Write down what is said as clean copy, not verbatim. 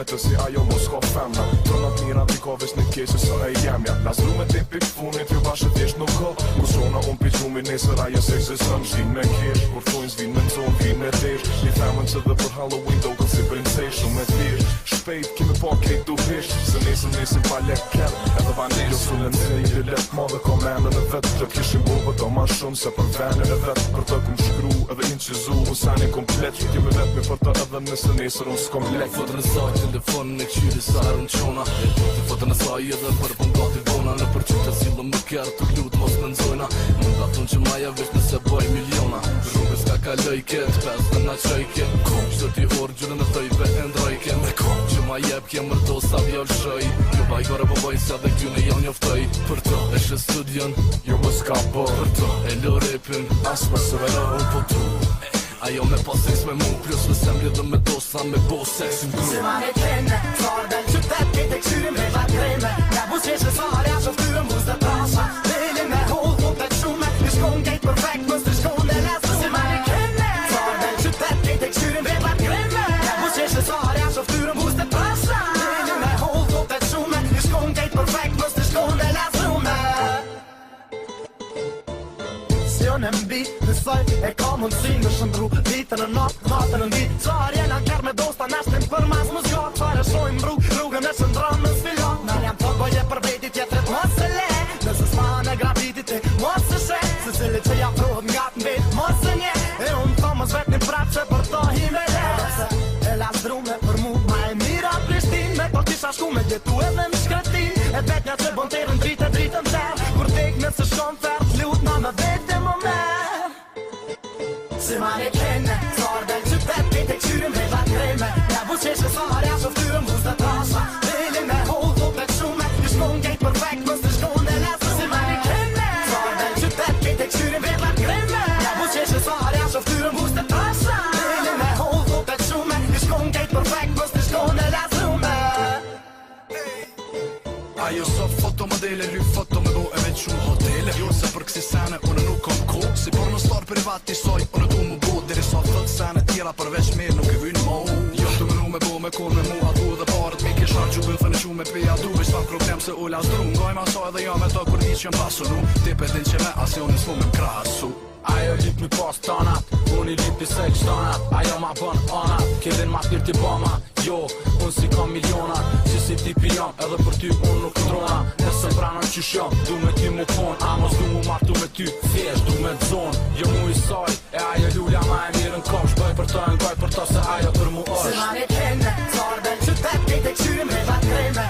me të si ajo mos ka femna. Tonat mira ti ka veç një keqe sa e jemja. Lazdru me te pik funit, jo bash e thjesht nuk ka. Kur shona unë pi gjumi nesër ajo s'ekziston. S'din me kesh, kur thojnë s'vin me n'zonë, vin me desh. Një femën që dhe për Halloween do si princeshë, shumë e thjesht. Shpejt kemi pa kejt du hish, se nesër nesim pa lek ker, edhe vanesh. Jo sulle në një let madhe ka menën e vet, të kishim bo do ma shumë se për venin e vet. Për të kum shkru edhe incizu, unë sani komplet, kemi vetmi për të edhe nëse nesër unë s'kom lek. Fotën e saj, telefonin e kqyri sa herë unë qona. E fotën e saj edhe për pun gati bona. Në për qytet sillëm më kerr të lut mos me nxojna. Mund ta thonë që maja veç nëse boj miliona. Rrugës ka kaloj ket, pes dhe na qoj ke. Çdo dy orë gjyrën e thojve e ndroj ke. Me ko, që ma jep ke mërto sa vjall shoj. Jo bajgore po boj se dhe këtyne jau njoftoj. Për të e shë studion, Jo mos ka bo, për të e lo repin. as mos e veno. Unë po du Ajo me pas seks me mu Plus nëse mledhë me dosta me bo seks në Si gru manekene, sa del qytet Kejt e kqyrim rrezat kreme. Nga buzëqeshë sa rjashë ftyrën buzë të trasha. Belin e holl, po të shume. I shkon kejt perfekt, mos të shkon e lasu. Si manekene, sa del qytet Kejt e kqyrim rrezat kreme. Nga buzëqeshë sa rjashë ftyrën buzë të trasha. Belin e holl, po të shume. I shkon kejt perfekt, mos të shkon e lasume. Si unë e mbi, nësaj e ka mundësi në shëndru Ditën në natë, natën në ditë. Sa herë jena kërë me dosta, nashtin për mas më zgat. Fare shojmë rrugë, rrugën e shëndron në sfilot. Na jam të boje për veti tjetrit mos e le. Nëse s'ma në graviti ti, mos e she. Se cili që ja afrohet nga të mbet, mos e nje. E unë thom mos vetni prapë që për to hi me le. Se e lazdrume për mu, ma e mira Prishtinë. Me to kisha shku me jetu edhe në shkretin. E vetja që bon terën dritë e dritën ter. Kur tek nëse shkon fer, t'lutna me vete më merr. Si manekene, sa herë del qytet, kejt e kqyrim rrezat kreme. Nga buzëqeshë sa rjashë ftyrën buzë të trasha. Belin e holl, po të shume. I shkon kejt perfekt, mos të shkon e lasu. Si manekene, sa herë del qytet, kejt e kqyrim rrezat kreme. Nga buzëqeshë sa rjashë ftyrën buzë të trasha. Belin e holl, po të shume. I shkon kejt perfekt, mos të shkon e lasume. Ajo sot fotomodele, lyp foto me bo e me qu hotele. Jo se për kësi sene, unë nuk kom ko. Si pornostar privat i saj, unë du mu bo. Deri sa thot sene tjera përveç me nuk e vynë mo. Jo të mënu me bo me kon me mu atu dhe paret mi kish harxhu bythën e qu me pe atu. Veç pak problem se u lazdru. Ngojma sa edhe jo me to kur di që jam pasunu. Ti pe din që me as jo s'mu me m'krahasu. Ajo lyp mi pas tonat, unë i lypi se kështonat. Ajo ma bën onat, kevin ma thirë ti boma. Jo, unë si kam miliona, që si tipi jam, edhe për ty unë nuk ndrona. Nëse pranon qysh jam, du me ty mu kon, a mos du mu martu me ty, thjesht du me t'zon. Jo mu i saj, e ajo lula ma e mirë në kopsh, bëj për to e ngoj për to se ajo për mu Si është. manekene, sa herë del qytet, kejt e kqyrim rrezat kreme.